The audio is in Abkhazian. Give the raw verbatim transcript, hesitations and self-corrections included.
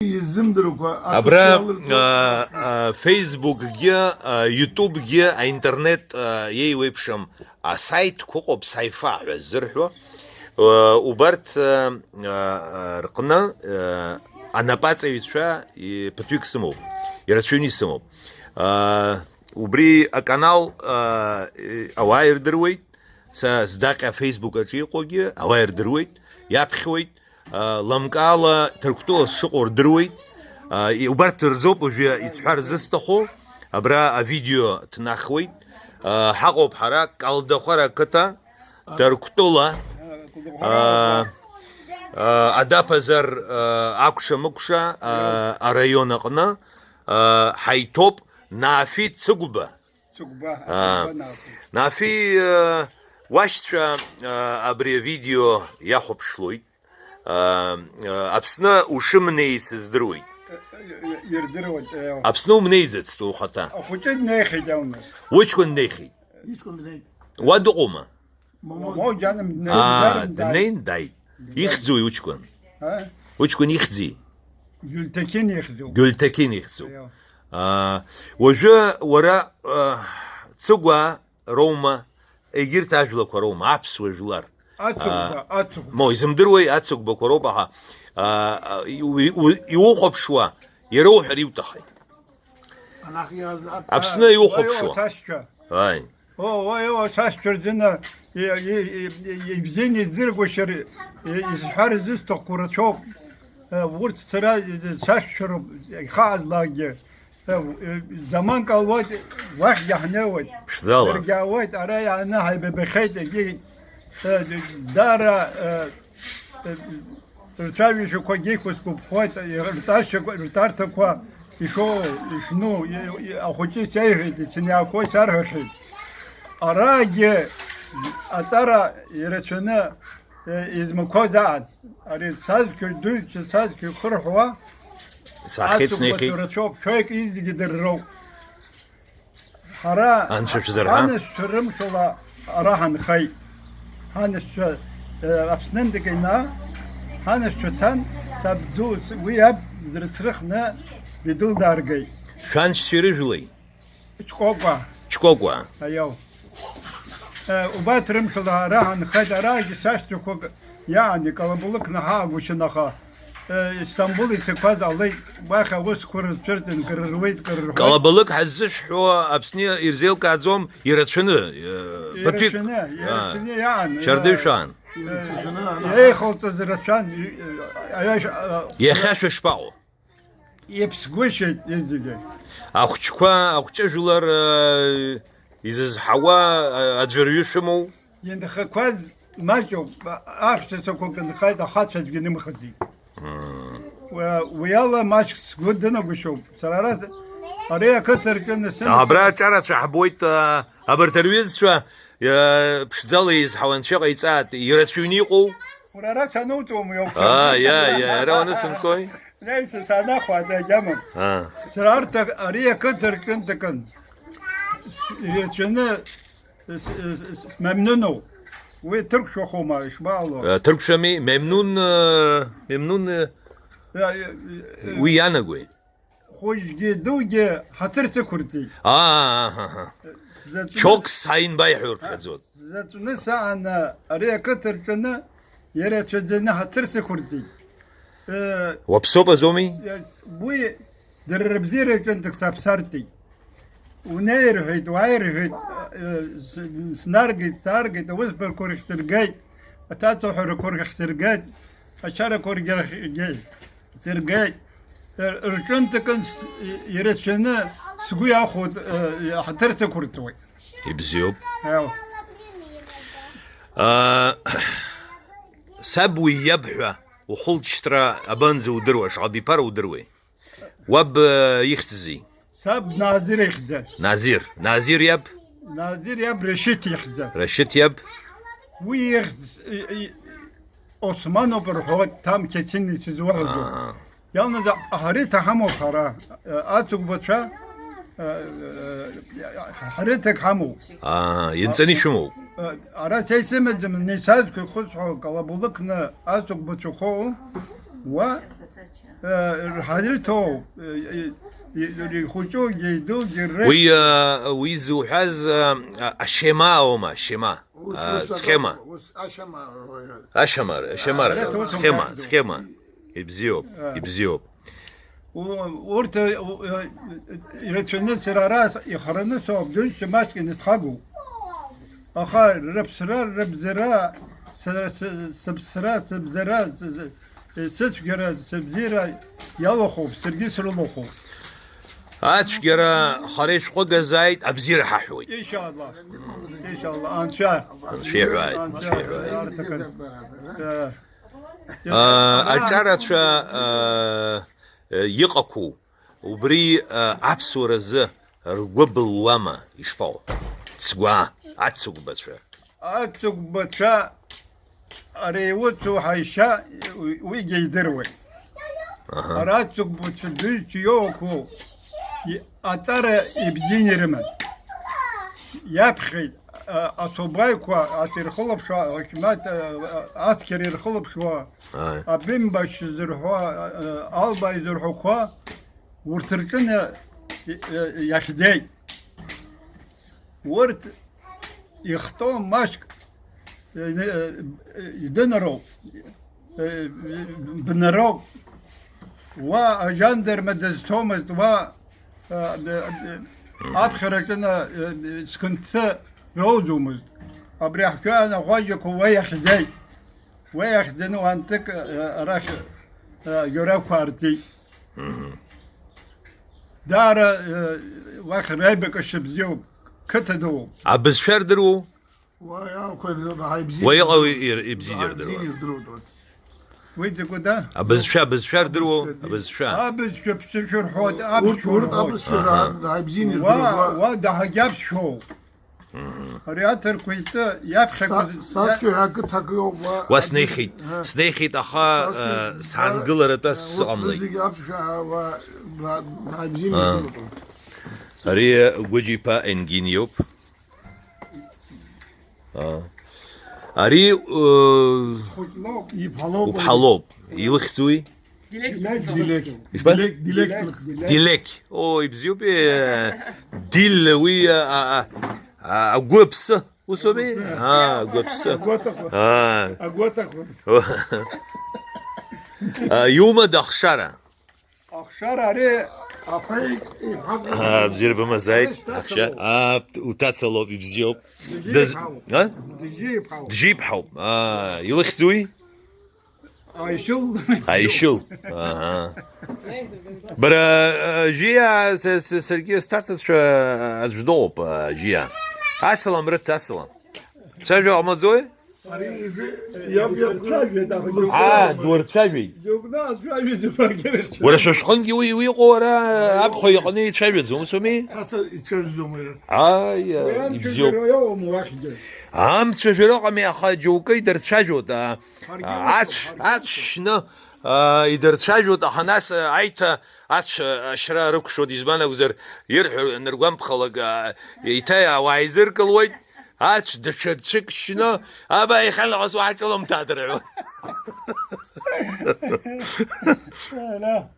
изымдыруа, абра, аҭыԥ иалырҵо. А, а, Facebook-гьы, а, YouTube-гьы, аинтернет, а, еиуеиԥшым асаитқәа ыҟоуп, Сайфа ҳәа ззырҳәо. А, убарҭ, а, а, рҟны, а, анапаҵаҩцәа, и-, ԥыҭҩык сымоуп, ирацәаҩны исымоуп. А, убри аканал, а, и-, ауаа ирдыруеит, са здаҟьа Facebook аҿы иҟоугьы ауаа ирдыруеит, иаԥхьоит, а, лымкаала Ҭырқәтәыла сшыҟоу рдыруеит. А, и-, убарҭ рзоуп уажәы исҳәар зысҭаху, абра авидео ҭнахуеит. А, ҳаҟоуп ҳара Калдахәара ақыҭа, Ҭырқәтәыла, а, а, Адаԥазар, а, акәша-мыкәша, а, араион аҟны, а, ҳаиҭоуп Нафи Цыгәба. Цыгәба, Аа. Цыгәба Нафи. Нафи, э, уашьцәа, э, абри авидео иахәаԥшлоит. Э, э, Аԥсны ушымнеиц здыруеит. Э, э, э, ирдыруеит, э. Аԥсны умнеиӡацт ухаҭа. Ахәыҷы днеихьеит аума? Уҷкәын днеихьеит. Иҷкәын днеит. Уа дыҟоума? Мамоу. Мамоу џьаным Аа, днеин дааит. Днеин дааит. Днеин. Ихьӡуи уҷкәын? А? Уҷкәын ихьӡи? Гюльтекин ихьӡуп. Гюльтекин ихьӡуп. Аио. Аа, уажәы уара, а, Цыгәа роума, егьырҭ ажәлақәа роума, аԥсуа жәлар? Ацыгәба, Аа, ацыгәба. Мо, изымдыруеи, ацыгәбақәа роуп, аха, аа, иу-, иу-, иухәаԥшуа, иара уҳәар иуҭахи? Анахь иаз-, ат-, Аԥсны иухәаԥшуа. Уаҩ уаҭасшәа. Ааи. О, уаҩ уаҭасшәа рзына, и-, и-, и-, и-, ибзианы издыргәышьар, и-, изҳәар зысҭаху рацәоуп. Э, урҭ сара, э, сашәшәароуп, ихаазлакгьы. Э, э, заманк ауеит, уахьгьы ҳнеиуеит. Ԥшӡала. Даргьы ауеит, ара иааны ҳаибабахьеит, егьи, э, даара, э, э, Рцәажәашьақәагьы иқәысгәаԥхоит, ртәашьақәа, ртәарҭақәа ишоу, ишну, и-, и-, ахәыҷы сеиҳәеит, ицыниаақәо исарҳәахьеит. Араагьы аҵара ирацәаны, э, измақәаз аан, ари сазқәа, дуаҩцәа сазқәа ихырҳәуа, Саахьеит, ацыгәбацәа снеихьеит. Рацәоуп, шәоик изегьы дырроуп. Ҳара Анцәа шәзырҳа. Ҳанасцәа рымшала ара ҳанхеит. Ҳанасцәа, э, Аԥснынтәи ина, ҳанасцәа цан, сабду, уи иаб дрыцрыхны Бедыл дааргеит. Шәаншьцәеи рыжәлеи? Ҷкәакәа. Ҷкәакәа. Аиау. Э, убарҭ рымшала ара ҳанхеит, арагьы сашьцәақәак Иаан, икалабалықны ҳаагәышьан, аха, э, Истамбул ицақәаз ҟалеит, уахь аусқәа рыцәырҵын, кыр руеит, кыр рҳәоит. Калабалык ҳаззышәҳәо Аԥсны ирзеилкааӡом, ирацәаны, э, ԥыҭҩык. Ирацәаны, Аа. Ирацәаны иаан, Шьардыҩ э, шәаан. Э, еихалҵаз рацәан, э, аиаша, э, Иахьа шәышԥаҟоу? Иԥсгәышьеит иҵегьы. Ахәҷқәа, ахәҷыжәлар, э, изызҳауа, э, аӡәырҩы шәымоу? Инхақәаз маҷуп, аҳәсацәақәак нхеит, ахацәа аӡәгьы нымхаӡеит. Мм. Уи, уи ала маҷк сгәы дынагәышьоуп. Сара ара, ари ақыҭа рҿы нысын. Абра аҿарацәа ҳбоит, э, абарҭ рҩызцәа, э, ԥшӡала еизҳауа анцәа ҟаиҵааит, ирацәаҩны иҟоу? Уара ара сануҵом, иоуп. Аа, иа, иа, ара уанысымцои? Наиса санахәа, ада, агьама. Аа. Сара арҭ, ари ақыҭа рҿынтә акын. Ирацәаны с-, с-, с-, смемнуноу. Уи ҭырқәшәахома, ишбаало? Э, ҭырқәшәами, Мемнун, э, Мемнун, э, Э, э, э, уи ианагои? Хәыҷгьы дугьы ҳаҭыр сықәырҵеит. Аа, аҳа, аҳа. Заҵәны Чокс ҳаинбаиҳәа урԥхьаӡоит. Заҵәны сааны ари ақыҭа рҿаны ирацәаӡаны ҳаҭыр сықәырҵеит. Э, Уаԥсоуп азоми? Э, уи дара рыбзиара аҿынтә саԥсартәит. Унеи рҳәеит, уааи рҳәеит, э, с-, снаргеит, сааргеит, аусбарқәа рахь сыргеит, аҭацаҳәарақәа рахь сыргеит, ачарақәа рахьгьы сыргеит. Р-, рҿынтә акын с-, и-, ирацәаны сгәы иахәоит, э, ҳаҭыр сықәырҵуеит. Ибзиоуп. Ау. Аа, саб уи иаб ҳәа ухылҵшьҭра абанӡа удыруа, шаҟа биԥара удыруеи? Уаб, э, ихьӡзи? Саб Назир ихьӡын. Назир. Назир иаб? Назир иаб Рашьыҭ ихьӡын. Рашьыҭ иаб? Уи ихьӡ, и, и, Османоуп рҳәоит, Ҭам Қьеҭин ицызуаҳәагоуп. Аа. Иалнада, ҳара иҭаҳамоуп ҳара, э, ацыгәбацәа, э, э, ҳара иҭак ҳамоуп. Аа, инҵаны ишәымоуп. Э, ара са исымаӡам, исазқәа ихысҳәо, калабулықны ацыгәбацәа хоу, Уа, э, ҳазырҭоу, э, э, э, ихәыҷугьы, идугьы, ре- Уи, э, уи зуҳәаз, э, а-, ашьема аума, ашьема? Ус, А, ус, схема. Ус, ашьама, ой, ой. Ашьама, ашьама, А, схема, ус, схема. Ибзиоуп, А. ибзиоуп. У-, урҭ, э, у-, э, ирацәаны сара ара ихараны соуп, џьынџьа маҷк инысхагоуп. Аха рыԥсра, рыбзара, сара сы-, сыԥсра, сыбзара, сы-, сы-, сыцәгьара, сыбзиара иалахәуп, саргьы срылахәуп. Ацәгьара хара ишәҟәыгазааит, абзиара ҳаҳәоит. Иншалла. Иншалла, Анцәа. Анцәа иҳәааит, Анцәа, Анцәа иҳәааит. Арҭ акын. Э, Аа, ара- аҿарацәа, аа, иҟақәоу, убри, аа, аԥсуаразы ргәы былуама, ишԥаҟоу? Цгәаа, ацыгәбацәа. Ацыгәбацәа ари иуцу ҳаишьа, уи, уигьы идыруеит. Аҳа. Ара ацыгәбацәа дызҿиоуқәоу, и-, аҵара ибзианы ирыман. Иаԥхьеит, а, асубаиқәа, ас ирхылаԥшуа, акимат, а, а, ацқьара ирхылаԥшуа, Ааи. Абимба шьзырҳәо, а, а, Алба изырҳәақәа урҭ рҿы на-, и-, и-, иахьӡеит. Урҭ ихтәы маҷк, э, э, идынароуп, э, бнароуп. Уа ажандарма дызҭомызт, уа, э, э, э, аԥхьараҿы на-, э, э, зқьынҭы роуӡомызт. Абри аҳәаа анаҟәаџьақәа уа иахьӡеит. Уи ахьӡаны уантык, э, арахь, э, џьарақәа артит. Мгм. Даара, э, уахь раибакашьа бзиоуп, қыҭа дууп. Абызшәа рдыруоу? Уа иаақәа раҳа ибзианы Уа иҟоу ирдыруеит. ир-, ибзианы Раҳа ирдыруеит. ибзианы ирдыруеит урҭ. Уи дакәыда? Абызшәа, абызшәа рдыруоу? Абызшәа. Абызшәа. Абызшәа ԥсышәа рҳәоит, Урҭ, аԥсшәа урҭ рҳәоит. Аԥсшәа Аҳа. раҳа ибзианы Уа, ирдыруеит, уа. уа даҳагьы аԥсшәоуп. Мгм. Ари аҭырқәа итәы иаԥхьақәаз Са-, сашьцәа ҳәа ақыҭак иоуп, уа, Уа снеихьеит, ҳа. снеихьеит, аха, Сашьцәа, э, саангыларатәа ҳа, урҭ сыҟамлеит. зегьы аԥсшәа, уа, ра-, ҳаибзианы Аа. ирдыруеит. Ари Гәыџь-иԥа Енгин иоуп. Аа. Ари, э, Хәыҷлоуп. Иԥҳа лоуп. уԥҳа лоуп. Илыхьӡуи? Дилек Дилек. Ишԥа? Дилек, Дилек. Дилек. О, ибзиоуп, э, Дил, уи, а, а, а, агәы аԥсы, усоуми? Аа, агәы аԥсы. Агәаҭахәа. Аа. Агәаҭахәа. А, иумада ахшара? Ахшара ари аԥеи иԥа. Аа, бзиара бымазааит, Ари ахша. Сҭацалоуп. Аа, уҭацалоуп, ибзиоуп. Дыз-, Дыжьиԥҳауп. А? Дыжьиԥҳауп. Дыжьиԥҳауп. Аа, илыхьӡуи? Аишьыл. Аишьыл. Аҳа. Бара, а, Жьиа, са, са, саргьы сҭацацәа аӡә дыҟоуп, а, Жьиа. Асалам рыҭ, асалам. Цәажәа ҟамлаӡои? Ари ижәи, иаб, иаб. Дырцәажәеит, аха џьоук Аа, даауеит. Дурцәажәеит. Џьоук даацәажәеит, џьоук егьырцәажәеит. Уара шәа шәҟынгьы уи, уи иҟоу ара аԥхьа иҟны ицәажәаӡом, усоуми? Аса ицәажәаӡом уи. Ааи, Уи амцәажәара ибзиоуп. Иоуам уахьгьы. Амцәажәара ыҟами, аха џьоукы идырцәажәоит, а, Ҳаргьы а, ацә, ҳаргьы ацә шьны, а, идырцәажәоит, аха нас, а, аиҭа ацә ашьра рықәшәоит, избан акәзар, ирҳәо аныргәамԥхалак, а, еиҭа ауаа еизыркылуеит, ацә даҽа ҽык шьны, аба иахьанахыс уаҳа ҿылымҭааит рҳәоит. Ара.